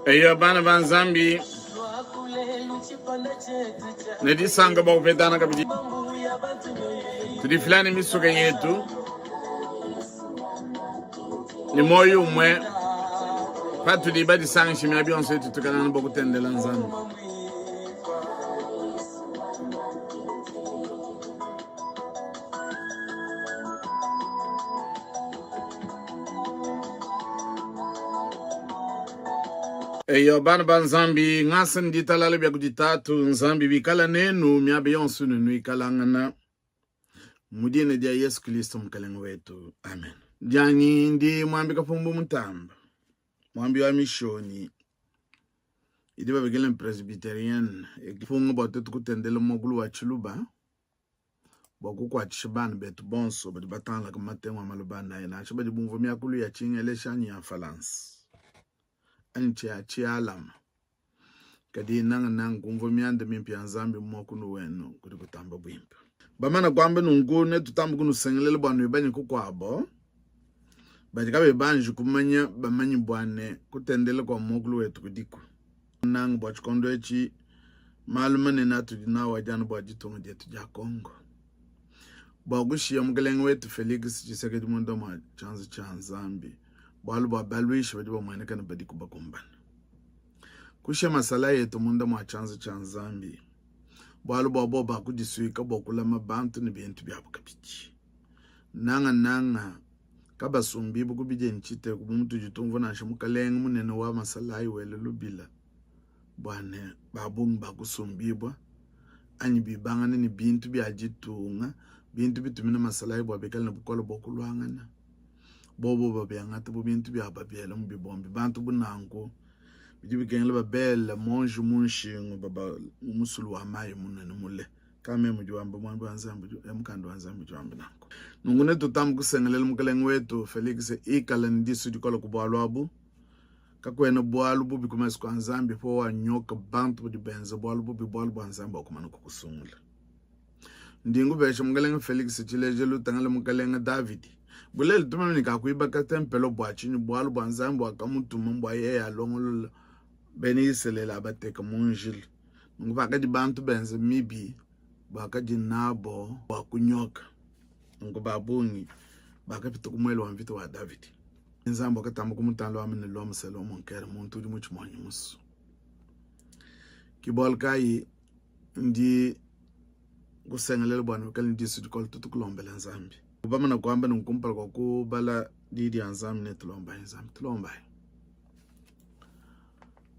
Eyo bana ba Nzambi ne disanka bua kupetana kabidi, tudifila ne misuka yetu ne muoyo umue patudi badisangishe miaba yonso itu tukalana bua kutendela Nzambi. Eyo bana ba Nzambi, ngasa ne ditalala bia kudi Tatu Nzambi bikala nenu miaba yonso nuikalangana mu dina dia Yesu Kristo Mukalenge wetu, amen. Dianyi ndi Muambi Kapumbu Mutamba, muambi wa mishonyi idi babikila ne Presbyterienne, ekipunga bua tuetu kutendela muakulu wa Tshiluba bua kukuatshisha bana betu bonso badi batangalaka mu matengu a maloba anayi, nansha badi bumvua miakulu ya Tshingelesha anyi ya Mfalansa anyi tshia Tshialama. Kadi nangananga kumvua mianda mimpe ya Nzambi mu muakulu wenu kudi kutamba buimpe. Bamana kuamba nunku, netutambe kunusengelela bua nuibanye kukuabo badi kabayi banji kumanya, bamanye bua ne kutendelela kua muakulu wetu kudiku. Nangananga bua tshikondo etshi, malu manene atudi nawu adi anu bua ditunga dietu dia Congo. Bua kushiya mukelenge wetu Felix Tshisekedi munda mua tshianza tshia Nzambi, bualu bua baluishi badi bamueneka ne badiku bakumbana. Kushiya masalayi etu munda mua tshianza tshia Nzambi, bualu bua bobu bakudisuika bua kulama bantu ne bintu biabu kabidi. Nangananga kabasumbibu ku bidia ne tshiteku bu mutudi tumvua nansha mukalenge munene wa masalayi wela lubila bua ne, ba bungi bakusumbibua anyi bibangane ne bintu bia ditunga, bintu bitumina masalayi bua bikale ne bukole bua kuluangana, bobo babiangata bu bintu biabu babiela mu bibombi. Bantu bu nanku bidi bikengela babele muonji mu nshingu baba mu musulu wa mayi munene mule. Ka meme udi wamba muambi wa Nzambi, mukanda wa Nzambi udi wamba nanku. Nunku netutambe kusengelela Mukalenge wetu Felix ikale ne disu dikole ku bualu abu. Kakuena bualu bubi ku mesu kua Nzambi pawanyoka bantu badi benza bualu bubi bualu bua Nzambi wakumana kukusungula. Ndi ngupesha Mukalenge Felix tshilejilu, tangila Mukalenge Davidi. Bulelela tumanye ne kakuibaka tempelo bua tshinyi? Bualu bua Nzambi wakamutuma bua yeye alongolola bena Isalele abateka mu njila. Nunku pakadi bantu benza mibi, bakadi nabo bua kunyoka. Nunku ba bungi bakapita ku muele wa mvita wa Davidi. Nzambi wakatamba kumutanda wamba ne, L'homme selon mon cœur, muntu udi mutshima wanyi musue. Ke bualu kayi ndi kusengelela bua nuikale ne disu dikole, tutu kulombela Nzambi. Bamana kuamba nunku kumpala kua kubala Diyi dia Nzambi ne tulombayi Nzambi, tulombayi.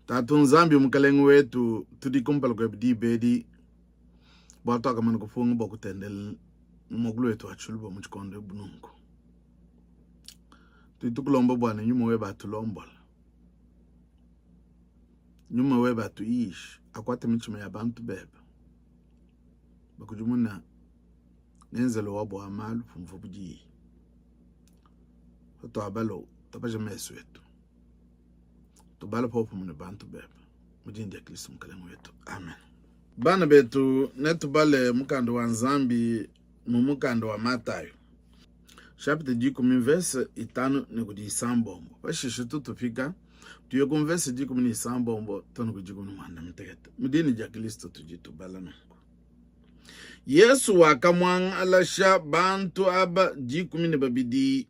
Tatu Nzambi Mukalenge wetu, tudi kumpala kuebe diba edi bua tuakamana kupunga bua kutendelela mu muakulu wetu wa Tshiluba mu tshikondo ebu nunku. Tudi tukulomba bua ne nyuma webe atulombola, nyuma webe atuyishe, akuate mitshima ya bantu bebe, bakudimuna ngenzelu wabu wa malu pumvuabu diyi. Patuabala tapaja mesu etu tubala popamue ne bantu bebe mu dina dia Kristo Mukalenge wetu, amen. Bana betu, netubale mukanda wa Nzambi mu mukanda wa Matayo chapitre dikumi mvese itanu ne kudi isambombo. Pashishe tutufika tuye ku mvese dikumi ne isambombo too ne ku dikumi ne muanda mutekete. Mu dina dia Kristo tudi tubala nunku. Yesu wakamuangalasha bantu aba dikumi ne babidi,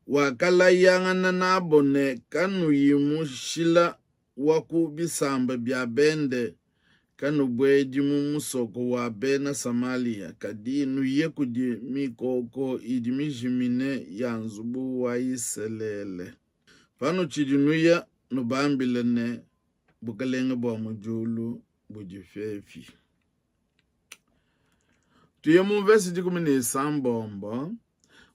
wakalayangana nabo ne, Kanuyi mu nshila wa ku bisamba bia bende, kanubuedi mu musoko wa Bena Samalia, kadi nuye kudi mikoko idi mijimine ya nzubu wa Isalele. Panutshidi nuya, nubambile ne, Bukelenge bua mu diulu budi pepi. Tuye mu mvese 16.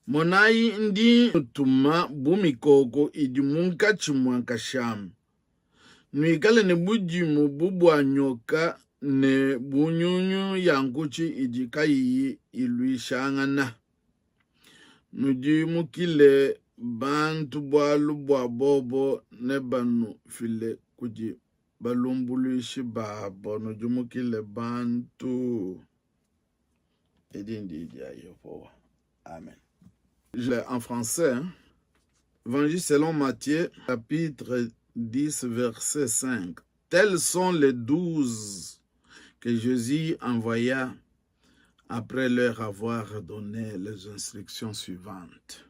Monayi, ndi nnutuma bu mikoko idi munkatshi mua nkashama. Nuikale ne budimu bu bua nyoka ne bu nyunyu ya nkutshi idi kayiyi iluishangana. Nudimukile bantu, bualu bua bobo nebanufile kudi balumbuluishi babo. Nudimukile bantu. Edi ndi dia Yehowa. Amen. En français, Évangile selon Matthieu, chapitre 10, verset 5. Tels sont les 12 que Jésus envoya après leur avoir donné les instructions suivantes.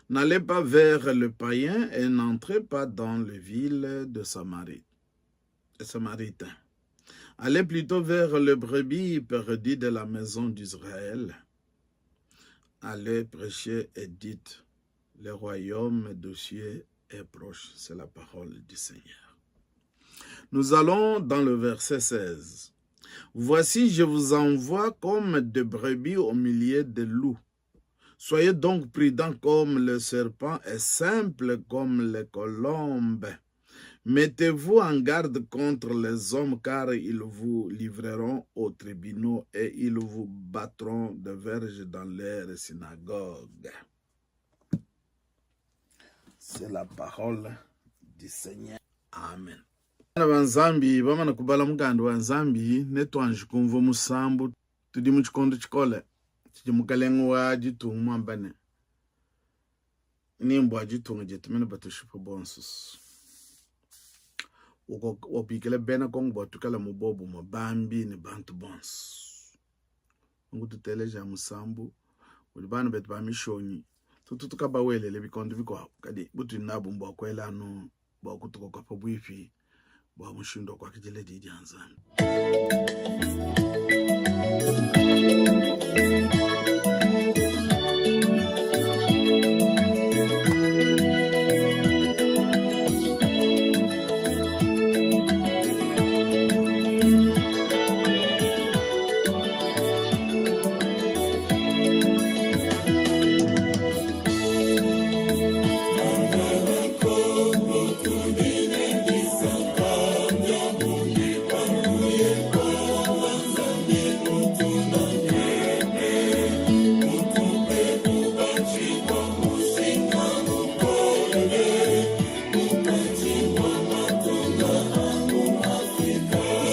N'allez pas vers le païen et n'entrez pas dans les villes de Samarie, des Samaritains. Allez plutôt vers le brebis perdu de la maison d'Israël. Allez prêcher et dites, le royaume des cieux est proche. C'est la parole du Seigneur. Nous allons dans le verset 16. Voici, je vous envoie comme des brebis au milieu des loups. Soyez donc prudents comme le serpent et simples comme les colombes. Mettez-vous en garde contre les hommes, car ils vous livreront aux tribunaux et ils vous battront de verges dans leurs synagogues. C'est la parole du Seigneur. Amen. Bana ba Nzambi bamana kubala mukanda wa Nzambi ne tuanji kumvua musambu. Tudi mu tshikondo tshikole tshidi mukalenge wa ditunga muamba ne, ni mbua ditunga dietu mene batushipa bonso. Wabikila bena Kongo bua tuikale mu bobumue, bambi ne bantu bonso. Nunku tuteleja musambu udi bana betu ba mishonyi tutu tukabawelele bikondo bikuabu, kadi butudi nabu mbua kuela anu bua kutukoka pabuipi bua mushindu wa kuakidila Diyi dia Nzambi.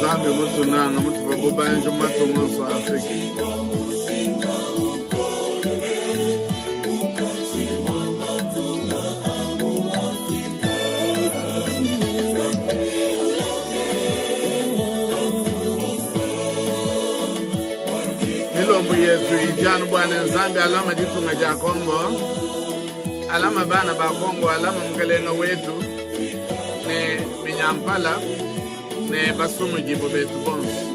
Nzambi mutunanga mutupa bubanji mu matunga onso a Afrika. Milombu yetu idi anu bua ne Nzambi alama ditunga dia Congo, alama bana ba Congo, alama mukalenga wetu ne minyampala ne basumudibu betu bonso.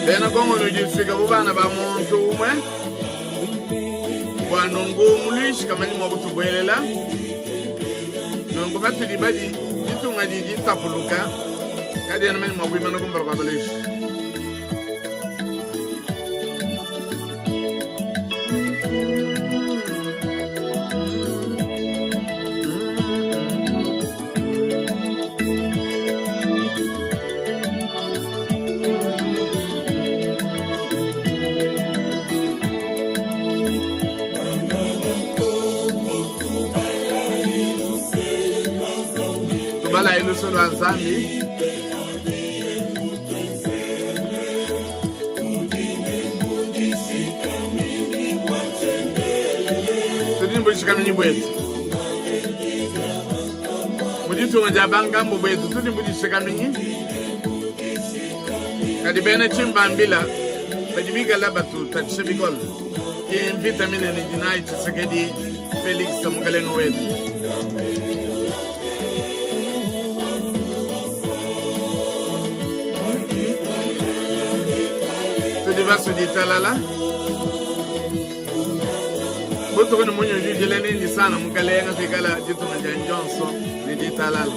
Bena Kongo nudi fika bu bana ba muntu umue, bua nunku muluishi kamanyi mua kutubuelela. Nunku patudi badi ditunga didi ditapuluka, kadiena manyi mua kuimana kumpala kua baluishi. Tubalayi luse lua Nzambi. Tudi ne budishikaminyi buetu mu ditunga dia bangambo buetu, tudi ne budishikaminyi. Kadi bena tshimbambila badi bikala batutatshisha bikole. Ke mvita minene idi nayi Tshisekedi Felix mukalenge wetu. Tudi basue ditalala. Butuku ne munya udi udila ne ndisana mukalenge pikala ditunga dianyi dionso ne ditalala.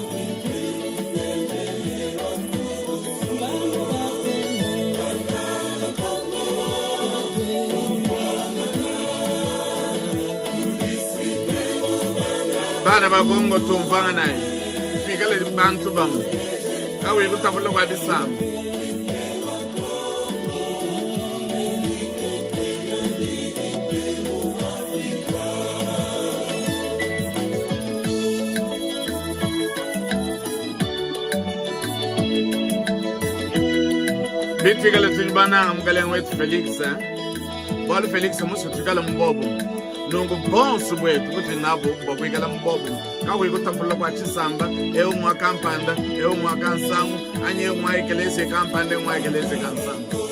Bana ba Kongo tumvuanganayi, tuikale bantu bamue, kakuyi kutapulula kua bisamba. Bituikale tudi bananga mukalenge wetu Felix, bualu Felix musue tuikale mu bobumue. Nunku bonso buetu butudi nabu bua kuikala mu bobumue, kakuyi kutapulula kua tshisamba, eu ngua kampanda, eu ngua kansangu, anyi eu ngua ekeleziya kampanda, eu ngua ekeleziya kansangu.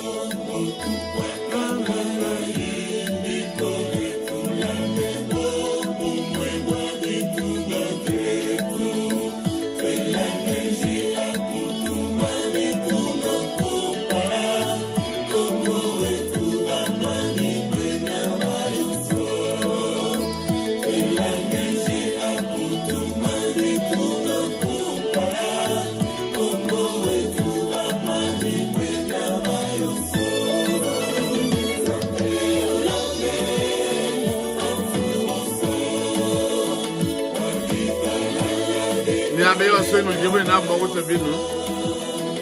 Miaba yonso inudi nabu bakutua binu,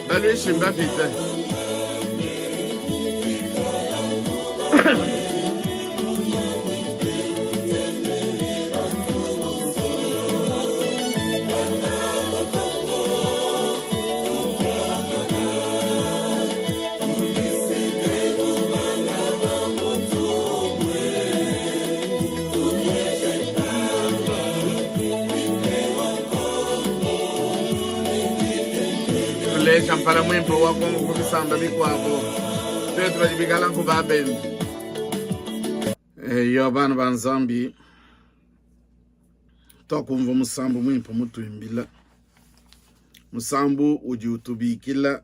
baluishi mbapite. Tuleja mpala muimpe wa Kongo ku bisamba bikuabu, tuetu badi bikala nku ba bende. Eyo bana ba Nzambi, tuakumvua musambu muimpe mutuimbila, musambu udi utubikila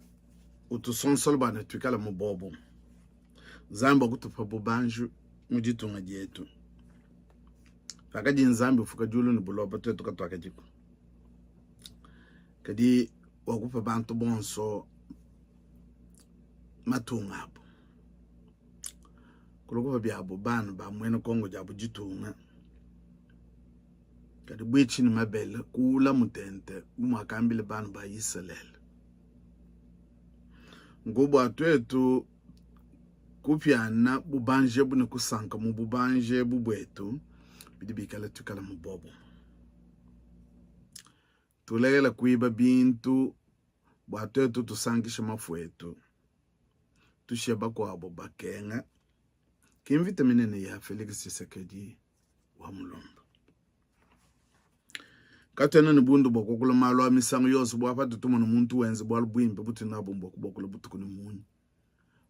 utusonsola bua ne tuikale mu bobu. Nzambi wakutupa bubanji mu ditunga dietu. Pakadi Nzambi ufuka diulu ne buloba, tuetu katuakadiku, kadi wakupa bantu bonso matunga abu, kulukupa biabu bana ba muena Kongo diabu ditunga, kadi buitshi ne mabele kuula mutente bu muakambile bana ba Isalele. Nku bua tuetu kupiana bubanji ebu ne kusanka mu bubanji ebu buetu, bidi bikala tuikala mu bobumue. Tulekela kuiba bintu bua tuetu tusankishe mafu etu, tushiye bakuabu bakenga. Ki mvita minene ya Felix Tshisekedi wa Mulumba. Katuena ne bundu bua kuakula malu a misangu yonso, bua patudi tumona muntu wenza bualu buimpe butudi nabu mbua kubuakula butuku ne munya.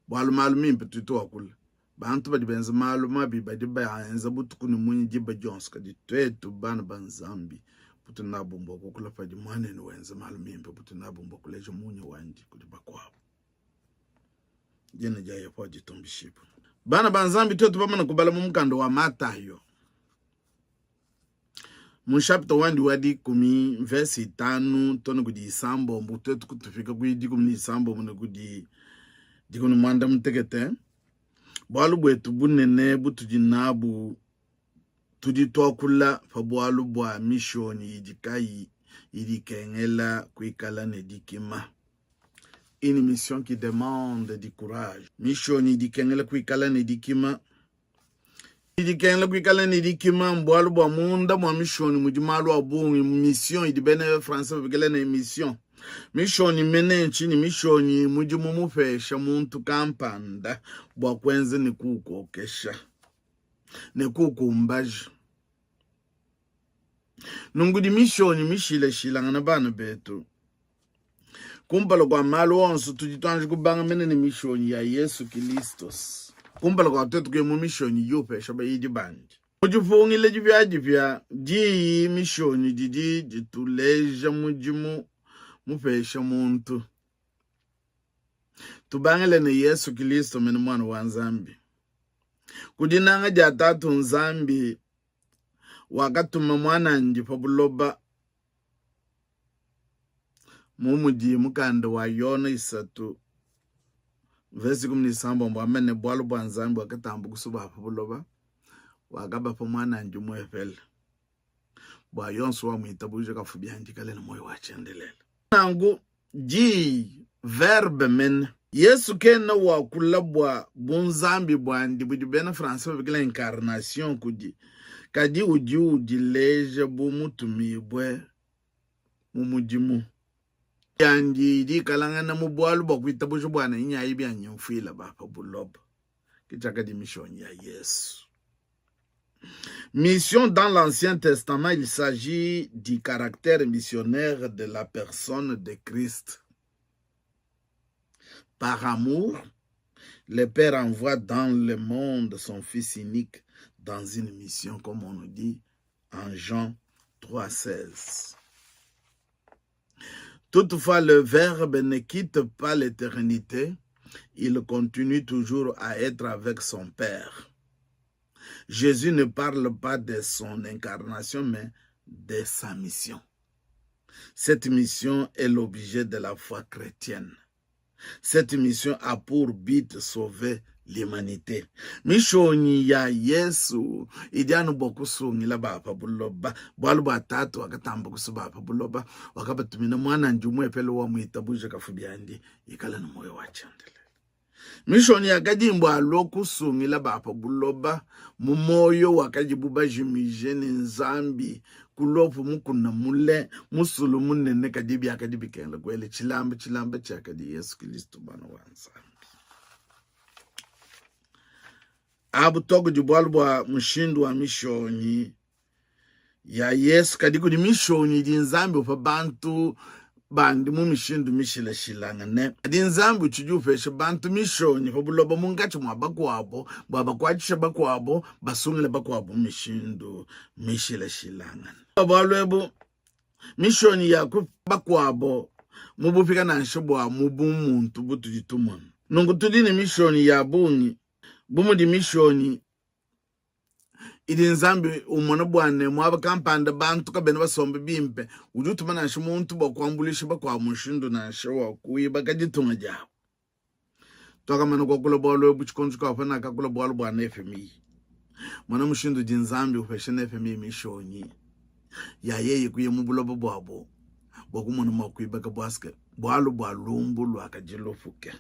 Bualu malu mimpe tudi tuakula, bantu badi benza malu mabi badi baenza butuku ne munya diba dionso. Kadi tuetu bana ba Nzambi, butudi nabu mbua kuakula padi muanenu wenza malu mimpe, butudi nabu mbua kuleja munya wandi kudi bakuabu. Dina dia Yehowa ditumbishibue. Bana ba Nzambi, tuetu bamane kubala mu mukanda wa Matayo mu nshapita wandi wa dikumi mvesi itanu to ne kudi isambombo, tuetu kutufika ku 16 ne kudi 18, bualu buetu bunene butudi nabu tudi tuakula pa bualu bua mishonyi idi kayi idi ikengela kuikala ne dikima. Une mission qui demande du courage. Mishonyi idi ikengela kuikala ne dikima. Idi ikengela kuikala ne dikima mbualu bua munda mua mishonyi mudi malu a bungi. Mission idi bena français babikila ne mission. Mishonyi mene ntshinyi? Mishonyi mudimu mupesha muntu kampanda bua kuenza ne kuukokesha ne kuukumbaja. Nunku di mishonyi mishilashilangana bana betu. Kumpala kua malu onso, tudi tuanji kubanga mene ne mishonyi ya Yesu Kilisto. Kumpala kua tuetu kuya mu mishonyi idi upesha bayidi bandi. Mu dipungila dipiadipia, diyi mishonyi didi dituleja mudimu mupesha muntu. Tubangile ne Yesu Kilisto mene Muana wa Nzambi. Ku dinanga dia Tatu Nzambi, wakatuma Muanandi pa buloba mu mudi mukanda wa Yona 3 mvese 16 wamba ne, bualu bua Nzambi wakatamba kusua pa buloba, wakabapa Muanandi umuepele, bua yonso wamuitabuja kafu biandi kale ne muoyo wa tshiendelele. Nanku diyi, verbe mene. Yesu kena wakula bua bunzambi buandi budi bena français babikila incarnation kudi, kadi udi udileja bu mutumibue mu mudimu. Yandi idi ikalangana mu bualu bua kuitabuja bua ne nyayi bianyi mfuila ba pa buloba. Ke tshiakadi mission ya Yesu. Mission dans l'Ancien Testament, il s'agit du caractère missionnaire de la personne de Christ. Par amour, le Père envoie dans le monde son Fils unique dans une mission, comme on nous dit en Jean 3,16. Toutefois, le Verbe ne quitte pas l'éternité, il continue toujours à être avec son Père. Jésus ne parle pas de son incarnation, mais de sa mission. Cette mission est l'objet de la foi chrétienne. Cette mission a pour but sauver l'humanité. Mishonyi ya Yesu idi anu bua kusungila ba pa buloba. Bualu bua Tatu wakatamba kusua ba pa buloba, wakabatumina Muan'andi umuepele wa muitabuja kafu biandi, ikala ne muoyo wa tshiendelele. Mishonyi yakadi mbua alua kusungila ba pa buloba mu muoyo wakadibu bajimije ne Nzambi ku luopu mukuna mule, musulu munene, kadi biakadi bikengela kuela tshilamba, tshilamba tshiakadi Yesu Kilisto Muana wa Nzambi. Abu to kudi bualu bua mushindu wa mishonyi ya Yesu, kadi kudi mishonyi idi Nzambi upa bantu bandi mu mishindu mishilashilangane. Kadi Nzambi utshidi upesha bantu mishonyi pa buloba munkatshi mua bakuabo bua bakuatshishe bakuabo, basungile bakuabo mu mishindu mishilashilangane. Bua bualu ebu, mishonyi ya ku bakuabo mu bupika nansha bua mu bumuntu butudi tumona. Nunku tudi ne mishonyi ya bungi, bu mudi mishonyi idi Nzambi umona bua ne, muaba kampanda bantu kabena basombe bimpe, udi utuma nansha muntu bua kuambuluisha bakuabu mushindu nansha wa kuibaka ditunga diabu. Tuakamana kuakula bualu ebu tshikondo tshikuabu panakakula bualu bua Nefemiyi. Mona mushindu udi Nzambi upesha Nefemiyi mishonyi ya yeye kuya mu buloba buabu bua kumona mua kuibaka buaske bualu bua lumbu luakadi lupuke.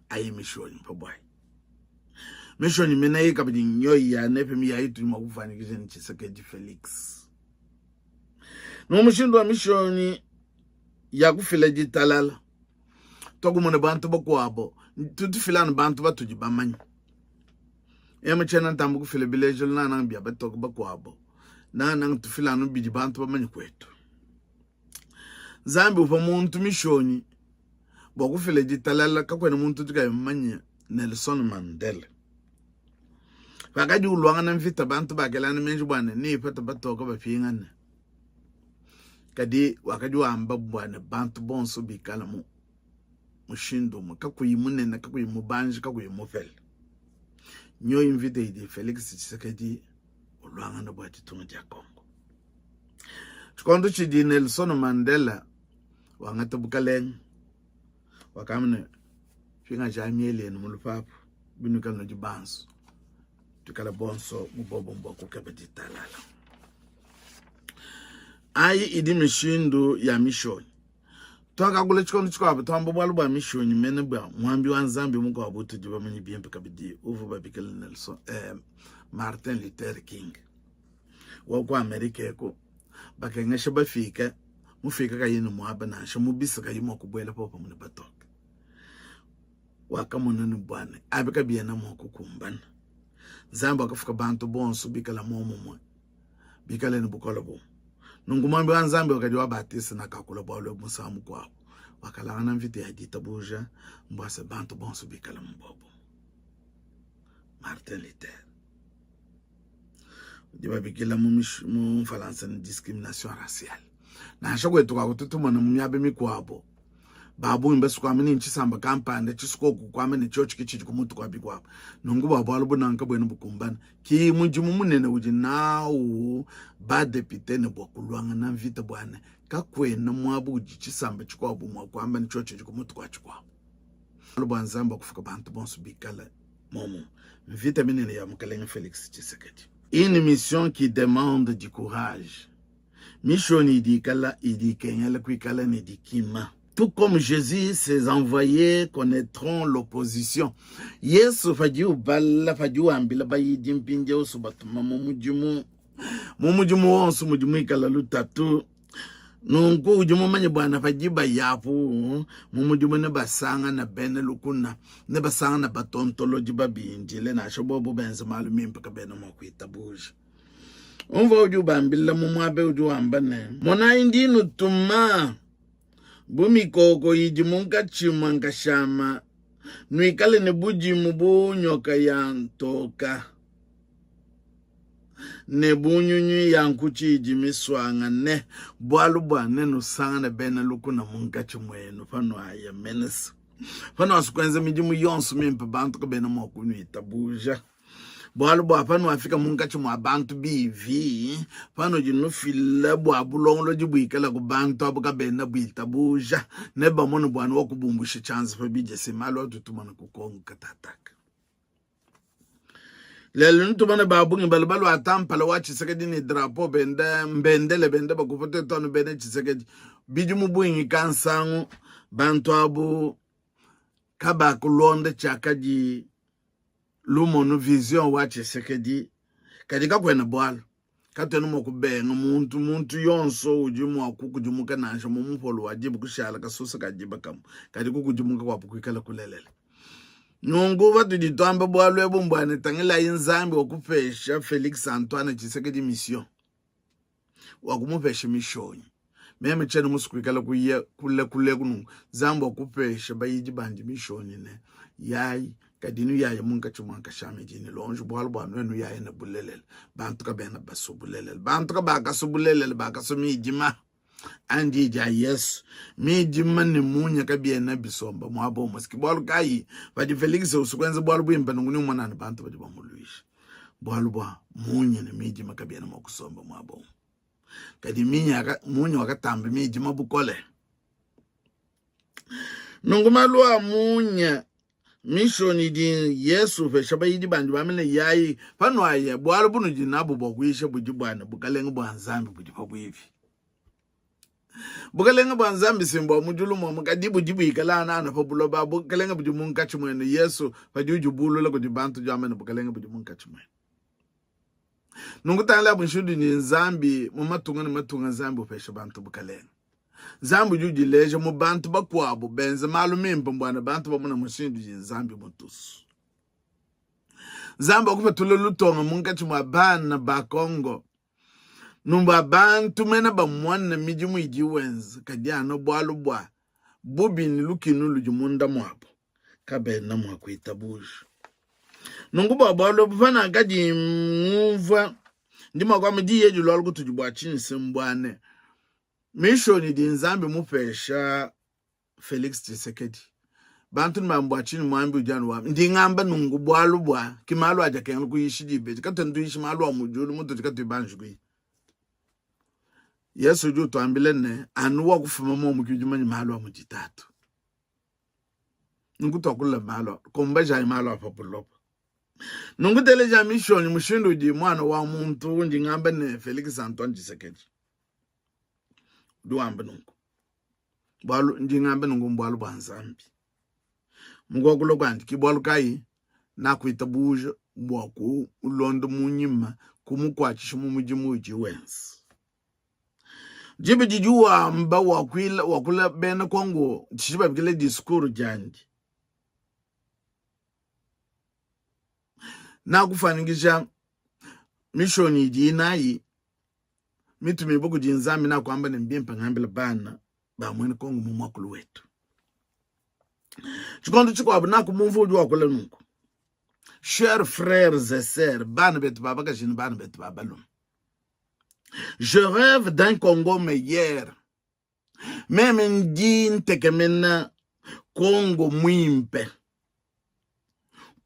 Ayi mishonyi pa buayi. Mishonyi mene eyi kabidi nyoyi ya Nefemiyi ayi tudi mua kufuanyikija ne Tshisekedi Felix. Mu mushindu wa mishonyi ya kufila ditalala, tuakumona bantu bakuabo tutufila anu bantu batudi bamanye. Ema tshiena ntamba kufila bilejelu nananga bia batoke bakuabo, nananga tufila anu bidi bantu bamanye kuetu. Nzambi upa muntu mishonyi bua kufila ditalala, kakuena muntu udi kayi mumanye Nelson Mandela. Pakadi uluangana mvita, bantu bakelangana meji bua ne neipate batoke bapingane, kadi wakadi wamba bua ne bantu bonso bikale mu mushindu umue, kakuyi munene, kakuyi mubanji, kakuyi mupele. Nyoyi mvita idi Felix Tshisekedi uluangana bua ditunga dia Congo. Tshikondo tshidi Nelson Mandela wangata bukalenge, wakamba ne, pingajayi miele yenu mu lupapu, binuikala nudi banso, tuikale bonso mu bobumue bua kukeba ditalala. Ayi idi mishindu ya mishonyi. Tuakakula tshikondo tshikuabu tuamba bualu bua mishonyi mene bua muambi wa Nzambi mukuabu utudi bamanye bimpe kabidi uvua babikila Nelson, eh, Martin Luther King wa ku Amerika eku bakengesha bafike mufike kayi ne muaba nansha mu bisa kayi mua kubuela popamue ne batoke. Wakamona ne bua ne abi kabiena mua kukumbana. Nzambi wakafuka bantu bonso bikala muomumue, bikale ne bukole bumue. Nunku muambi wa Nzambi wakadi wa Batiste nakakula bualu ebu musangu mukuabu, wakalangana mvita ya ditabuja mbua se bantu bonso bikale mu buobumue. Martin Luther udi babikila mu mu mfalansa ne discrimination raciale. Nansha kuetu kwaku tutumona mu miaba mikuabo ba bungi basue kuamba ne ntshisamba kampanda tshisue koku kuamba ne tshiotshi ke tshidi ku mutu kua bikuabu. Nunku bua bualu bunanka buena bukumbana, ki mudimu munene udi nawu badepite ne bua kuluangana mvita bua ne kakuena muaba udi tshisamba tshikuabu mua kuamba ne tshiotshi tshidi ku mutu kua tshikuabu. Bualu bua Nzambi wakufuka bantu bonso bikale muomumue. Mvita minene ya Mukalenge Felix Tshisekedi. Une mission qui demande du courage. Mishonyi idi ikala idi ikengela kuikala ne dikima. Tout comme Jésus, ses envoyés connaîtront l'opposition. Yesu padi ubala padi wambila bayidi mpindieu so batuma mu mudimu mu mudimu wonso mudi muikala lutatu. Nunku udi mumanye bua padi bayapu mu mudimu nebasangana bena lukuna, nebasangana batontolodi babindile, nansha bobu benze malu mimpe kabena mua kuitabuja. Umvua udi ubambila mu muaba udi wamba ne, Monayi ndi nutuma bu mikoko idi munkatshi mua nkashama, nuikale ne budimu bu nyoka ya ntoka ne bu nyunyu ya nkutshi idi misuangane, bualu bua nenusangane bena lukuna munkatshi muenu panuaya mene panuasu kuenza midimu yonso mimpe, bantu kabena mua kunuitabuja. Bualu bua panuafika munkatshi mua bantu bivi, panudi nufila bua bulongolodi buikala ku bantu abu kabena buitabuja, nebamone bua wakubumbusha tshianza pa bidia se malu atu tumana kukonga katataka. Lelu nutumone ba bungi bala baluata mpala wa Tshisekedi ne drapeau benda mbendele benda bakupa tuetu anu bena Tshisekedi. Bidimu bungi kansangu bantu abu kabakulonda tshiakadi lumonu vision wa Tshisekedi, kadi kakuena bualu. Katuena mua kubenga muntu, muntu yonso udi mua kukudimuka nansha mu mupolo wa diba kushala kasusa ka diba kamue, kadi kukudimuka kuabu kuikala kulelela. Nunku patudi tuamba bualu ebu mbua ne tangilayi Nzambi wakupesha Felix Antoine Tshisekedi mission wakumupesha mishonyi. Meme tshiena musue kuikala kuya kule kule nunku. Nzambi wakupesha bayidi bandi mishonyi ne yayi, kadi nuyaya munkatshi mua nkashama idi ne lonji, bualu bua nuenu yaya ne bulelela. Bantu kabena basue bulelela, bantu kabakasua bulelela, bakasua midima. Anyi diyi dia Yesu, midima ne munya kabiena bisomba muaba umue. Ke bualu kayi padi Felix usua kuenza bualu buimpe nunku, ne umona ne bantu badi bamuluisha, bualu bua munya ne midima kabiena mua kusomba muaba umue. Kadi munya wakatamba midima bukole. Nunku malu a munya mishonyi idi Yesu upesha bayidi bandi bambe ne yayi panuaya, bualu bunudi nabu bua kuyisha budi bua ne bukalenge bua Nzambi budi pabuipi. Bukalenge bua Nzambi si mbua mu diulu muamu, kadi budi buikala anana pa buloba. Bukalenge budi munkatshi muenu. Yesu padi udibulula kudi bantu udi wamba ne bukalenge budi munkatshi muenu. Nunku tangila mushindu ne Nzambi mu matunga ne matunga Nzambi upesha bantu bukalenge. Nzambi udi udileja mu bantu bakuabu benze malu mimpe mbuana bantu bamona mushindu udi Nzambi mutusu. Nzambi wakupatula lutonga munkatshi mua bana ba Kongo nunku bantu mena bamone midimu idi wenza, kadi anu bualu bua bubi ne lukinu ludi munda muabu kabena mua kuitabuja. Nunku bua bualu ebu panakadi ngumvua ndi mua kuamba diyi edi lualu kutudi bua tshinyi se mbua ne mission idi Nzambi mupesha Felix Tshisekedi bantu ne bamba bua tshinyi muambi udi anu wamba ndi ngamba nunku bualu bua ki malu adi akengela kuyisha diba edi katuena tuyisha malu a mu diulu mutudi katuyi banji kuyi Yesu udi utuambila ne anu wakufuma muomu ki udi manye malu a mudi tatu nunku tuakula malu kumbajayi malu a pa buloba nunku teleja mishonyi mushindu udi muana wa muntu undi ngamba ne Felix Antoine Tshisekedi udi wamba nunku bualu ndi ngamba nunku mbualu bua Nzambi mukuakula kuandi ki bualu kayi nakuitabuja bua kulonda mu nyima kumukuatshisha mu mudimu udi wenza diba didi wamba wakuila wakula bena Kongo tshidi babikila discours diandi nakufuanyikija mishonyi idi inayi mitumibue kudi Nzambi nakuamba ne mbimpe ngambila bana ba muena Kongo mu muakulu wetu. Tshikondo tshikuabu nakumumvua udi wakula nunku, chers frères et sœurs, bana betu ba bakaji ne bana betu ba balume, je rêve d'un Congo meilleur. Meme ndi ntekemena Congo muimpe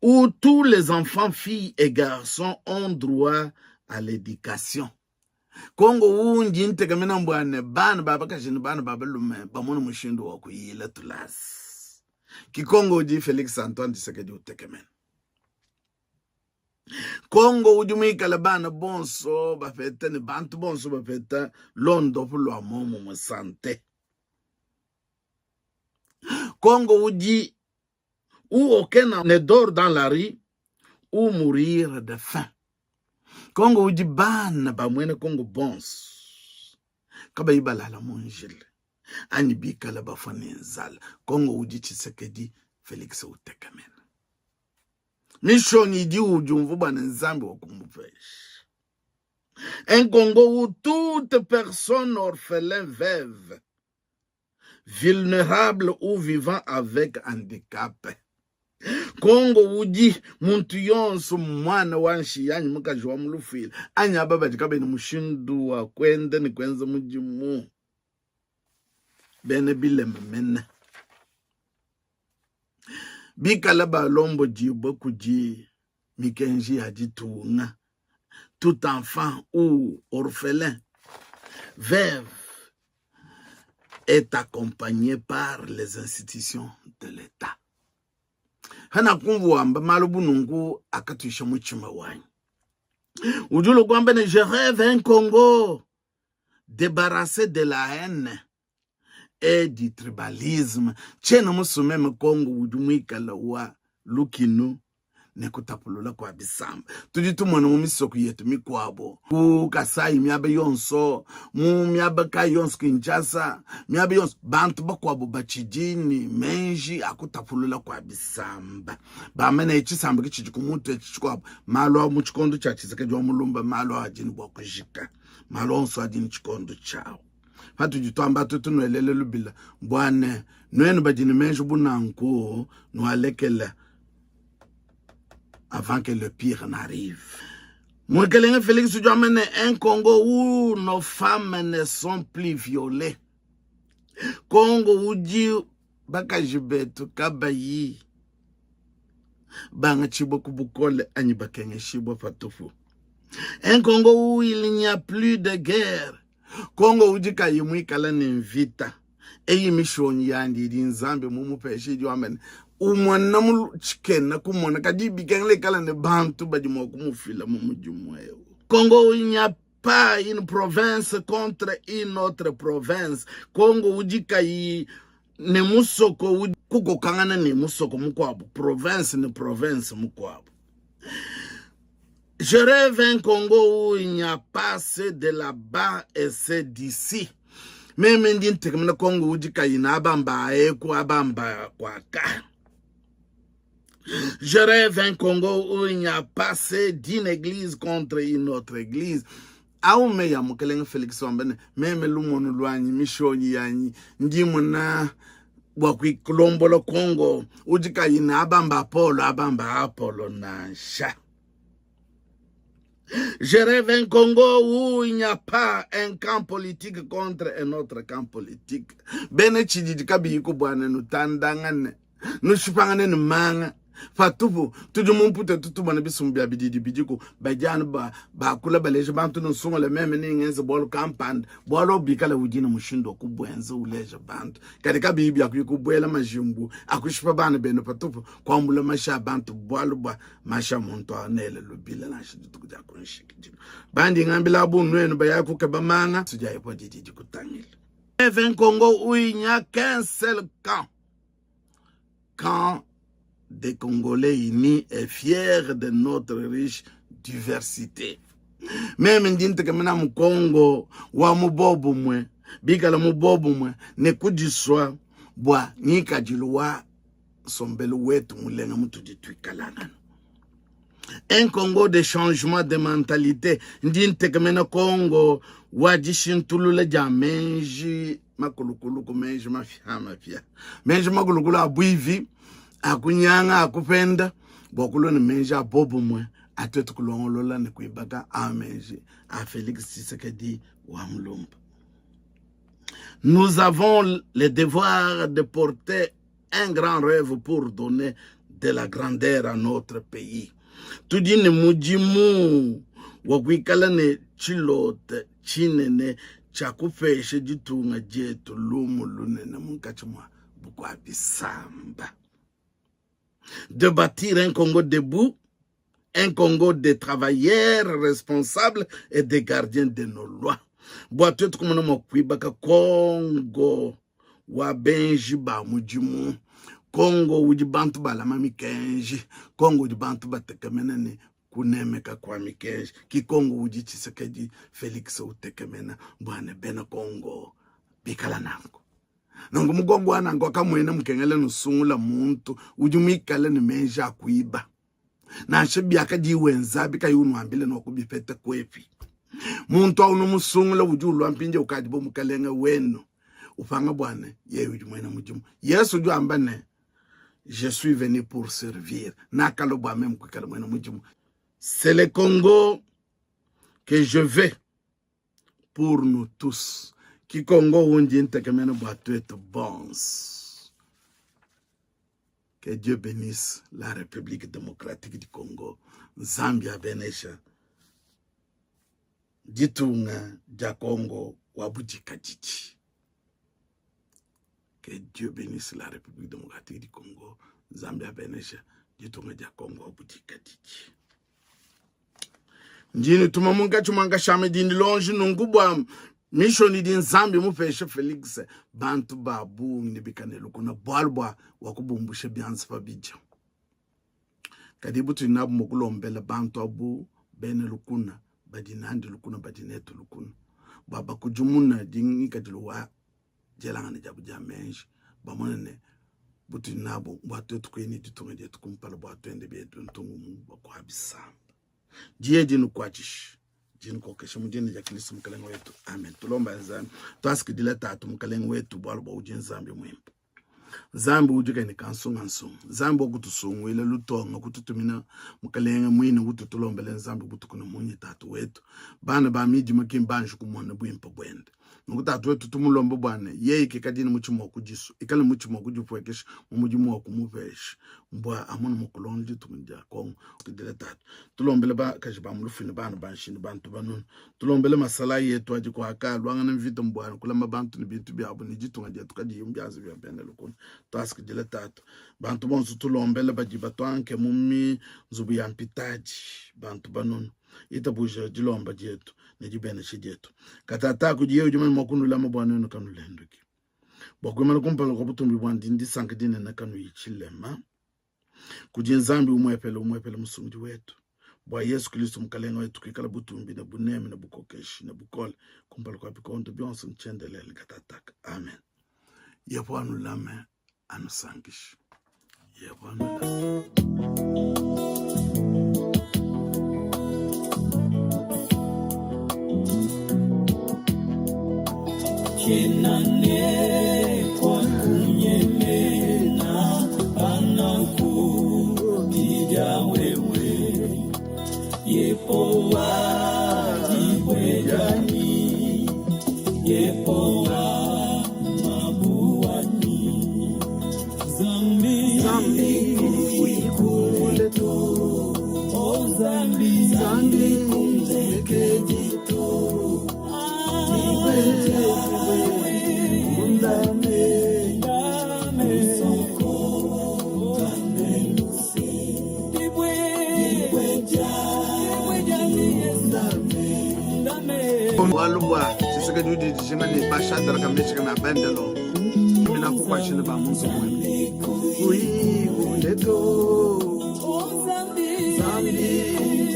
où tous les enfants, filles et garçons ont droit à l'éducation. Kongo undi ntekemena mbua ne bana ba bakaji ne bana ba balume bamone mushindu wa kuyila tulasa. Ki Kongo udi Felix Antoine Tshisekedi utekemena. Kongo udi muikale bana bonso bapeta ne bantu bonso bapeta londopu lua muomumue sante. Kongo udi où aucun ne dort dans la rue ou mourir de faim. Kongo udi bana ba muena Kongo bonso. kabayi balala mu njila anyi bikale bafua ne nzala. Kongo udi Tshisekedi Felix utekemena. Mishonyi idi udiumvua bua ne Nzambi wakumupesha. Un Congo où toute personne orphelin, veuve, vulnerable ou vivant avec handicap. Kongo udi muntu yonso muana wa nshiya anyi mukaji wa mu lufuila anyi aba badi kabayi ne mushindu wa kuenda ne kuenza mudimu bena bilema mene bikala balombodibue kudi mikenji ya ditunga tout enfant ou orphelin veuve est accompagné par les institutions de l'État. Hanakumvua wamba malu bu nunku akatuisha mutshima wanyi. Udi ulua kuamba ne je rêve un Congo débarrassé de la haine et du tribalisme. Tshiena musue meme Congo udi muikale wa lukinu ne kutapulula kua bisamba. Tudi tumona mu misoko yetu mikuabo, ku Kasai, miaba yonso, mu miaba kayi yonso, Kinshasa, miaba yonso, bantu bakuabo batshidi ne meji a kutapulula kua bisamba, bamba ne tshisamba ke tshidi ku mutu etshi tshikuabo. Malu a mu tshikondo tshia Tshisekedi wa Mulumba, malu a adi ne bua kujika, malu onso adi ne tshikondo tshiawu. Patudi tuamba tuetu nuelele lubila bua ne nuenu badi ne meji bu nanku nualekela avant que le pire n'arrive. Mukelenge Félix udi wamba ne un Congo où nos femmes ne sont plus violées. Congo udi bakaji betu kabayi bangatshibua ku bukole anyi bakengeshibua patupu. Un Congo où il n'y a plus de guerre. Congo udi kayi muikala ne mvita. Eyi mishonyi yandi idi Nzambi mumupeshe idi wamba ne umona mu tshikena kumona, kadi bikengela ikala ne bantu badi mua kumufila mu mudimu eu. Congo il n'y a pas une province contre une autre province. Congo udi kayi ne musoko udi kukokangana ne musoko mukuabu, province ne province mukuabu. Je rêve un Congo où il n'y a pas ceux de là-bas et ceux d'ici. Meme ndi ntekemena Congo udi kayi na abamba eku abamba kwaka. Je rêve un Congo où il n'y a pas ceux d'une église contre une autre église. Au meya mukelenge Felix wamba ne meme lumonu luanyi mishonyi yanyi ndi mona bua kuikulombola Congo udi kayi na abamba Apollo abamba Apollo nansha. Je rêve un Congo où il n'y a pas un camp politique contre un autre camp politique. Bena tshididi kabiyi kubwana nutandangane nushipangane ne manga patupu. Tudi mu mputa tutumona bisumbu bia bididi bidiku badi anu bakula baleja bantu nusungula meme ne ngenze bualu kampanda bualu abu bikala udi ne mushindu wa kubuenza uleja bantu kadi kabiyi bia kuyi kubuela majimbu akushipa bana benu patupu kuambula mashi a bantu bualu bua mashi a muntu anele lubila nansha dituku dia ku nshikidilu bandi ngambila abu nuenu baya kukeba manga sudiayepo didi dikutangila Even Congo où il n'y a qu'un seul camp camp des Congolais unis et fiers de notre riche diversité. Meme ndi ntekemena mu Congo wa mu bobumue bikala mu bobumue ne kudisua bua ngikadilu wa nsombelu wetu mulenga mutudi tuikalangana. Un Congo de changement de mentalité ndi ntekemena Congo wa dishintulula dia meji makulukulu ku meji mapiamapia, meji makulukulu a buivi a kunyanga a kupenda bua kulua ne meji a bobumue a tuetu kulongolola ne kuibaka a meji a Felix Tshisekedi wa Mulumba. Nous avons le devoir de porter un grand rêve pour donner de la grandeur à notre pays. Tudi ne mudimu wa kuikala ne tshilota tshinene tshia kupesha ditunga dietu lumu lunene munkatshi mua bukua bisamba. De bâtir un Congo debout, un Congo de travailleurs responsables et de gardiens de nos lois. Bua tuetu kumona mua kuibaka Congo wa benji ba mudimu, Congo udi bantu balama mikenji, Congo udi bantu batekemena ne. Kunemeka kua mikenji ki Kongo udi Tshisekedi Felix utekemena bua ne bena Kongo bikala nanku. Nunku mukongo wa nanku kamuena mukengela nusungula muntu udi muikale ne meji a kuiba nansha biakadi wenzabi kayi unuambile nua kubipeta kuepi. Muntu au numusungula udi ulua mpindieu ukadi bu mukalenge wenu upanga bua ne yeye udi muena mudimu. Yesu udi wamba ne je suis venu pour servir, nakalua bua meme kuikala muena mudimu. C'est le Congo que je veux pour nous tous. Ki Congo undi ntekemena bua tuetu bonso. Que Dieu bénisse la République démocratique du Congo. Nzambi abenesha ditunga dia Congo wa budikadidi. Que Dieu bénisse la République démocratique du Congo. Nzambi abenesha ditunga dia Congo wa budikadidi. Ndi nutuma munkatshi mua nkashama idi ndilonji nunku bua mishoni idi Nzambi mupeshe Felix bantu ba bungi ne bikane lukuna bualu bua wakubumbusha bianza pa bidia. Kadi butudi nabu mua kulombela bantu abu bena lukuna badi nandi lukuna badi netu lukuna bua bakudimuna ngikadilu wa dielangana diabu dia meji bamone ne butudi nabu bua tuetu kuya ne ditunga dietu kumpala bua tuende bietu ntungu mu bakua bisamba. Diye dinukuatshishe dinukokeshe mu dina dia Kristo Mukalenge wetu, amen. Tulomba Nzambi, tuasakidila Tatu Mukalenge wetu bualu bua udi Nzambi muimpe. Nzambi udi kayi ne kansungansunga, Nzambi wa kutusunguila lutonga, kututumina Mukalenge muine utu tulombele Nzambi butuku ne munyi. Tatu wetu, bana ba midima ki mbanji kumona buimpe buende. Nunku Tatu wetu tumulombe bua ne yeye kikadi ne mutshima wa kudisu, ikale mutshima wa kudipuekesha mu mudimu wa kumupesha bua amone mua kulonda ditunga dia Kongo. Tudile Tatu, tulombele bakaji ba mu lufu ne bana ba nshini, bantu banunu, tulombele masalayi etu adi kuaka aluangana mvita bua kulama bantu ne bintu biabu ne ditunga dietu kadiyi mu bianza bia bena lukuna. Tuasakidile Tatu, bantu bonso tulombele badi batuanke mu nzubu ya mpitadi, bantu banunu. Itabuja dilomba dietu ne dibenesha dietu. Katataka kudi yeye udi mumanye mua kunulama bua nuenu kanulenduki, bua kuimana kumpala kua butumbi buandi ndisanka dinene kanuyi tshilema. Kudi Nzambi umuepele umuepele Musungidi wetu, bua Yesu Kristo Mukalenge wetu, kuikala butumbi ne buneme ne bukokeshi ne bukole kumpala kua bikondo bionso ne tshiendelele katataka. Amen. Yehowa anulame anusankishe. Yehowa anulame. Tshiena ne kua kunyemena panakupidia wewe, Yehowa dibue dianyi, Yehowa mabuanyi, Nzambi Nzambi kule to, oh Nzambi, Nzambi kuntekedi to. Bualu bua Tshisekedi udi dijinga ne ba Shadraka, Meshaka na Abednego mina kukuatshila ba mu nzubu webe. Uiuleto Nzambi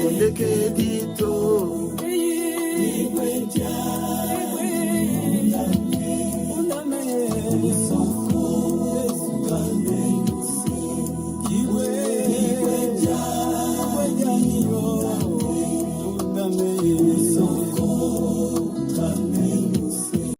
kundekedi to.